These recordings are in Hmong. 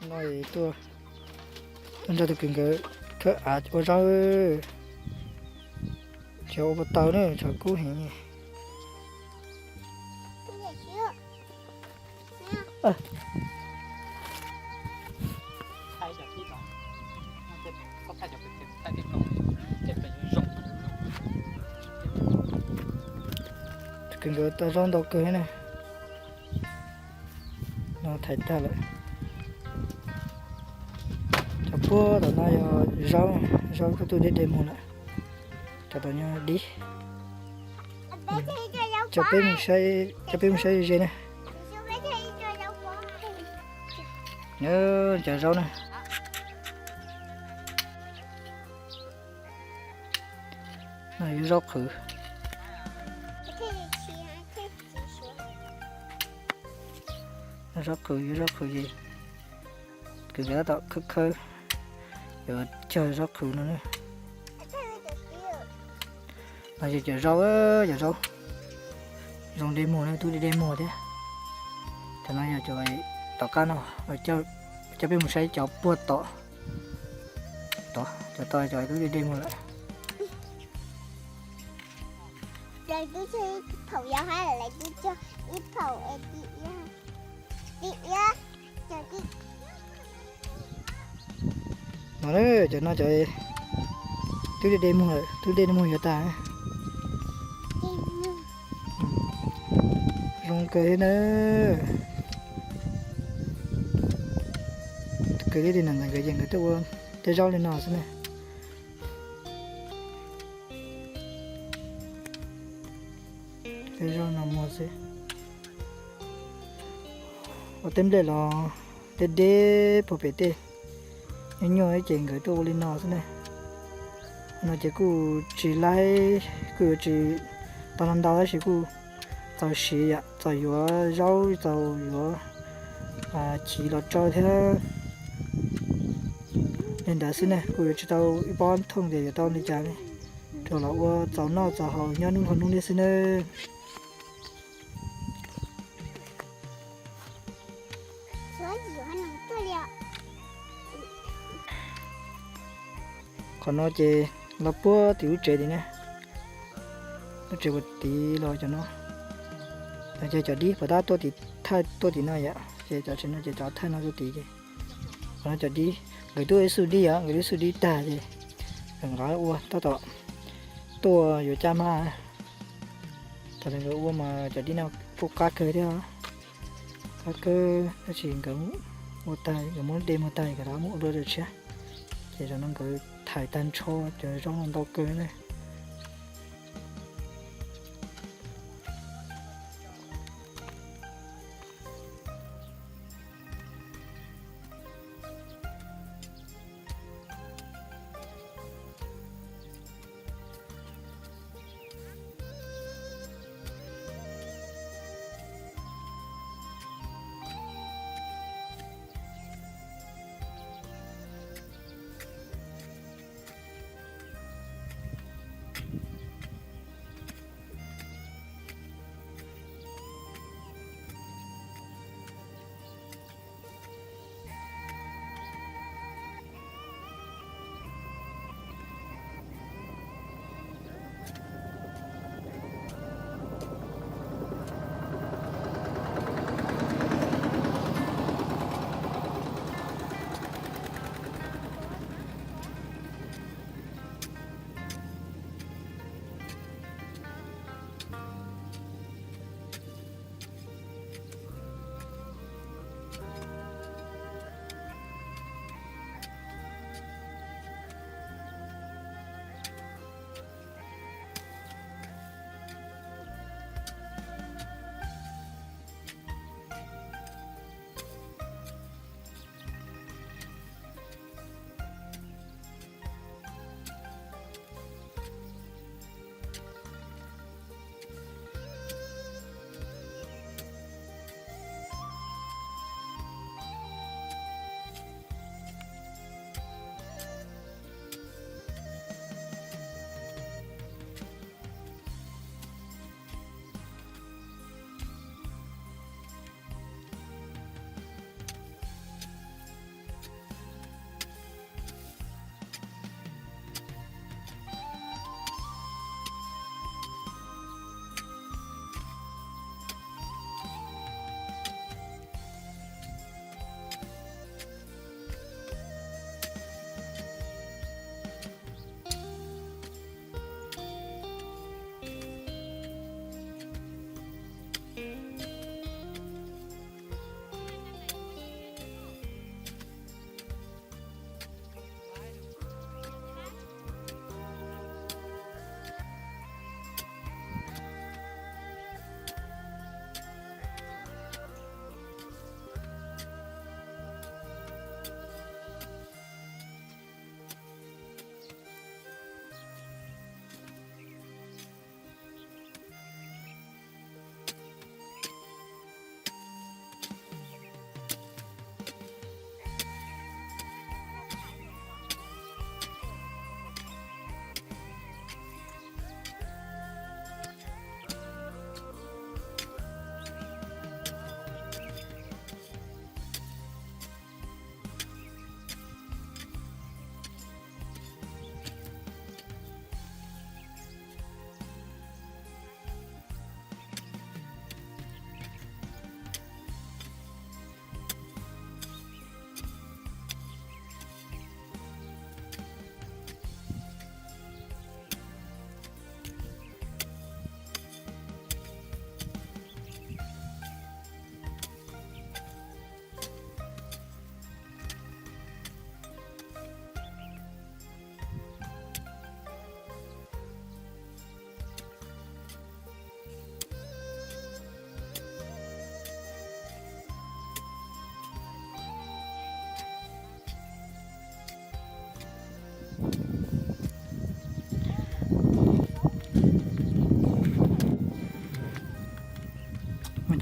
No tuaj, tuaj nrog tus kwv nkawd khawb av ua zaub, cov ua puas tau na, tshav kub heev. Tus kwv nkawd tau zaub ntau kawg na. No thaiv tag lawm. Cov puag tom no yog zaub, zaub koj tuaj de de mus lawm. Cov tom no dib. Cov peb mus saib, cov peb mus saib ze na. Cov zaub na. No yuav zaub qhwv. Zaub qhwv, yuav zaub qhwv ces kwv nkawd tab tom khawb khawb, yuav cog zaub qhwv no na. No yog cov zaub, cov zaub zoo de muag na, twb de de muag thiab. Cov no yog cov tom qab no, coj peb mus saib cov puag tom, tod cov tod cov twb de de muag lawm. No na, cov no cov twb de de muag lawm, twb de de muag yuav tag. Zoo kawg thiab na. Kwv tij tim no nkawd ces nkawd tuaj ua tej zaub li no xwb na. Tej zaub no muag xwb. Ua tej nplej los deb deb puag pem tej, nyuaj nyuaj ces nkawd tuaj ua li no xwb ne. No ces kuj tsis laib, kuj yuav tsis tau ntau ntau tab sis kuj txaus siv yom, txaus yuav zaub, txaus yuav chiv los tsau thiab. Li ntawd xwb ne, kuj yuav tsis tau ib pob thooj tias yuav tau li cas li, rau los ua txaus noj txaus haus nyob hnub hauv hnub li xwb nawb. Qhov no ces los puag tim lub tsev tim ne, lub tsev puag tid los cov no, ces cov dib puas tab tuaj tim thaij tuaj tim no yom, ces cov tsev no ces cov thaij no tuaj tid ces, qhov no cov dib, nkawd twb ib xub dib yom, nkawd twb ib xub dib tag ces nkawd nqa ua tab tom tuaj yuav caj mab. Thaum nkawd ua mas cov dib no kuj qab kawg thiab, qab kawg tab sis nkawd ua tag, nkawd muab de muag tag nkawd rov muab ua dua tshiab. Ces zaum no nkawd thaiv tag nrho cov zaub no ntau kawg ne.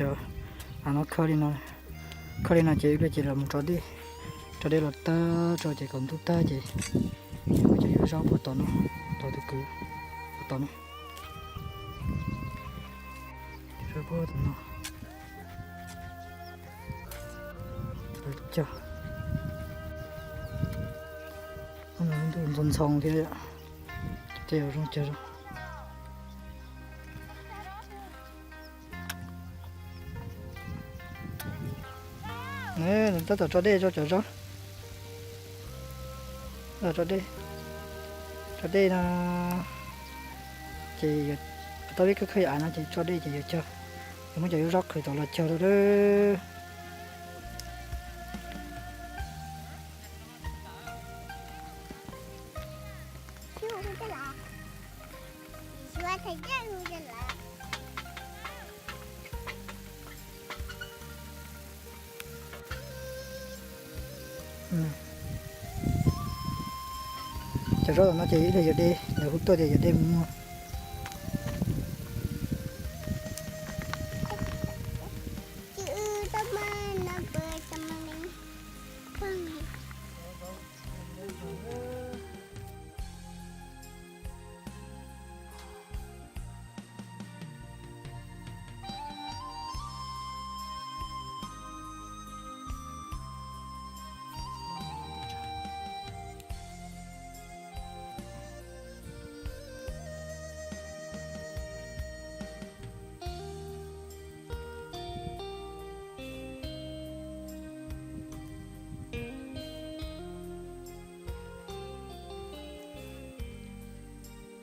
Cov, a no khawb li no, khawb li no ces ib pliag ces los mus tso dej, tso dej los tag tso ces kom ntub tag ces muab cov yuav zaub puag tom no, tom tus kwv puag tom no, zaub puag tom no, cog, ntuj ntxhoo ntxhoo thiab, tej zaum zoo cog zoo. Tab tom tso dej rau cov zaub, tso dej, tso dej no ces tau ib khawb khawb av no ces tso dej ces yuav cog, yuav muab cov zaub qhwv tom los cog rau. Cov zaub tom no ces ib leeg yuav de, lawv hu tuaj tias yuav de mus muag.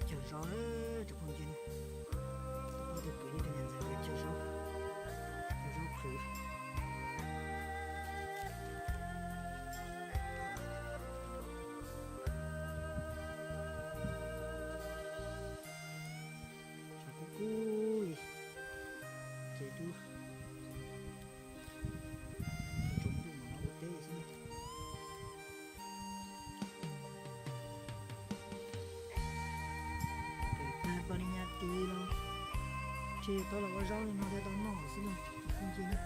Cog zaub, cov phooj ywg, tus kwv thiab tus niam ntxawm cog zaub, cog zaub qhwv. Tshav kub kub li, ces twb tsaus ntuj mam no ua teb xwb. Pem tag pas li nyab tid los, tsis tau los ua zaub li no thiaj tau noj xwb na, phooj ywg na.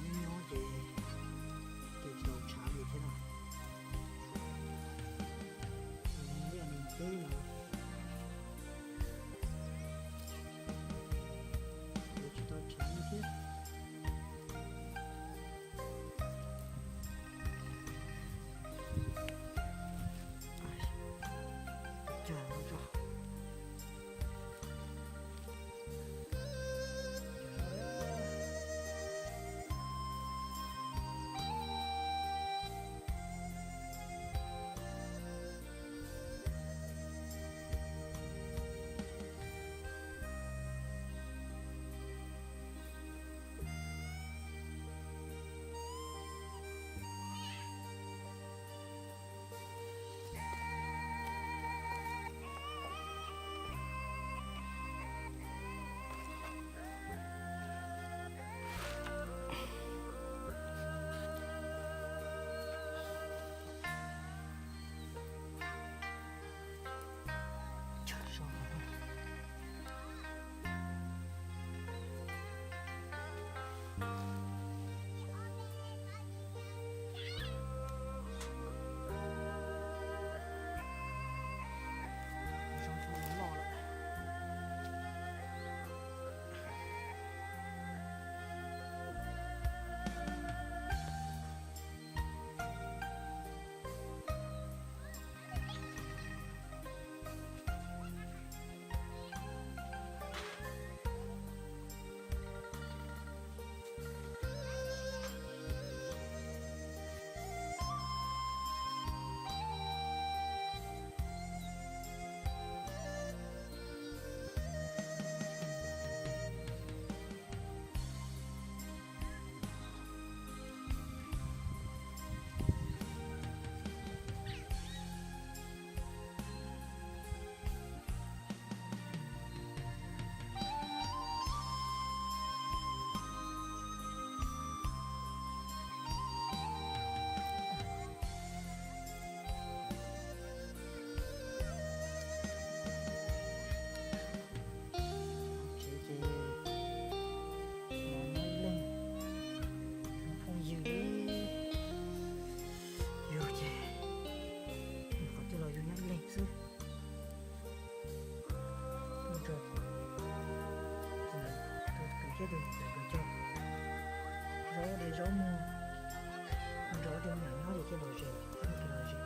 Nyob nyob ces, ces tsis tau tshav li thiab no. Nyob nyob teb los Zaub de zaub muag, nrog tej me nyuam nyob ces thiaj lom zem, thiaj lom zem.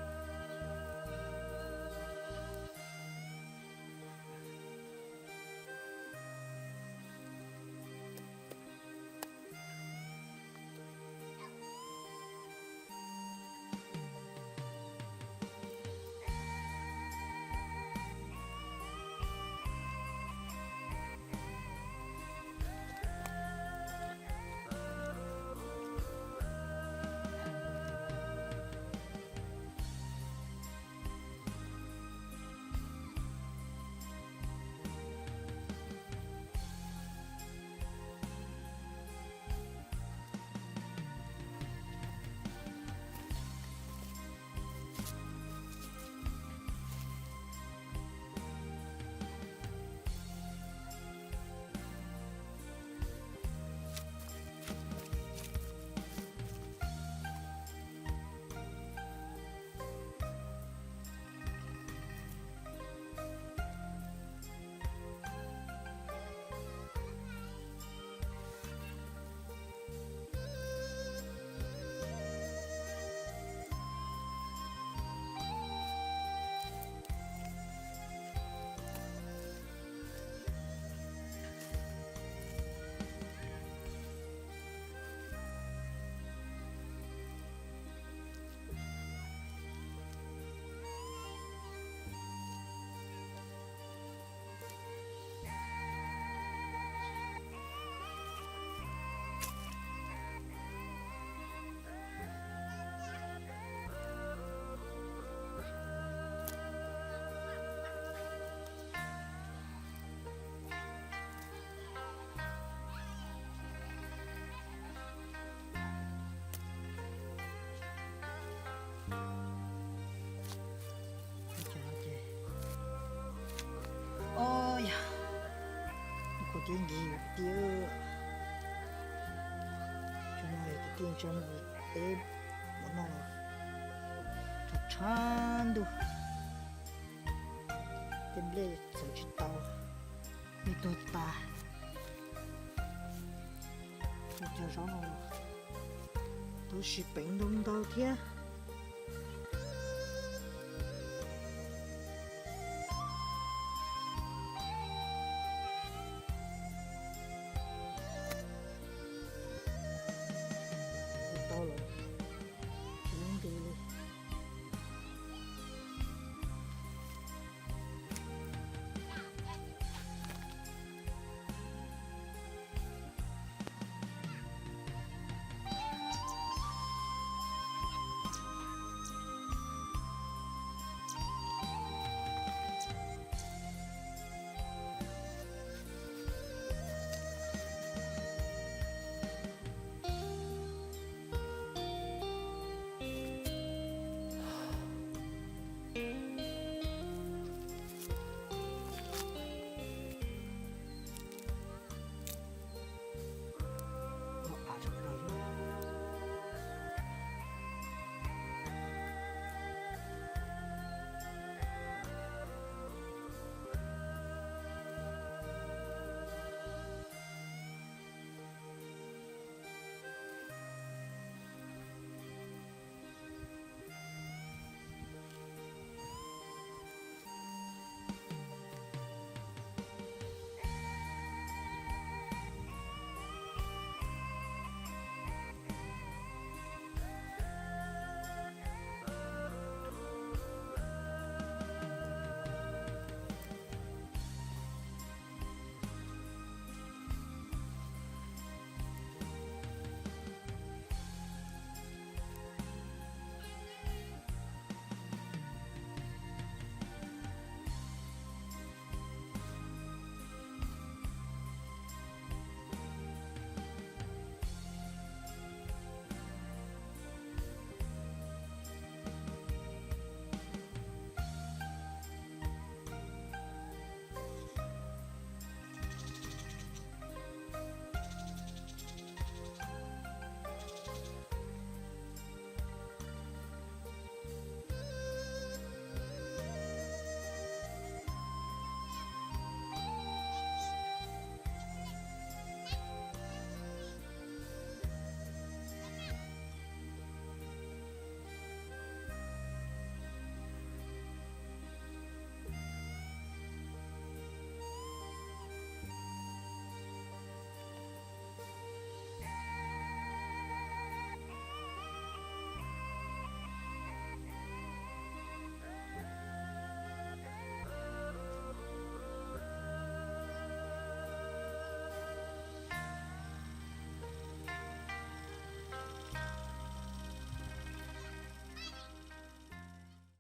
Ob yog, kuv tib nkig tiag. Cov no kwv tij tso mus peb ua noj los tshav tshav ntuj, tej nplej txawv tsis tau, nplej tuag tas. Cov zaub no twb sib peev ntau ntau thiab.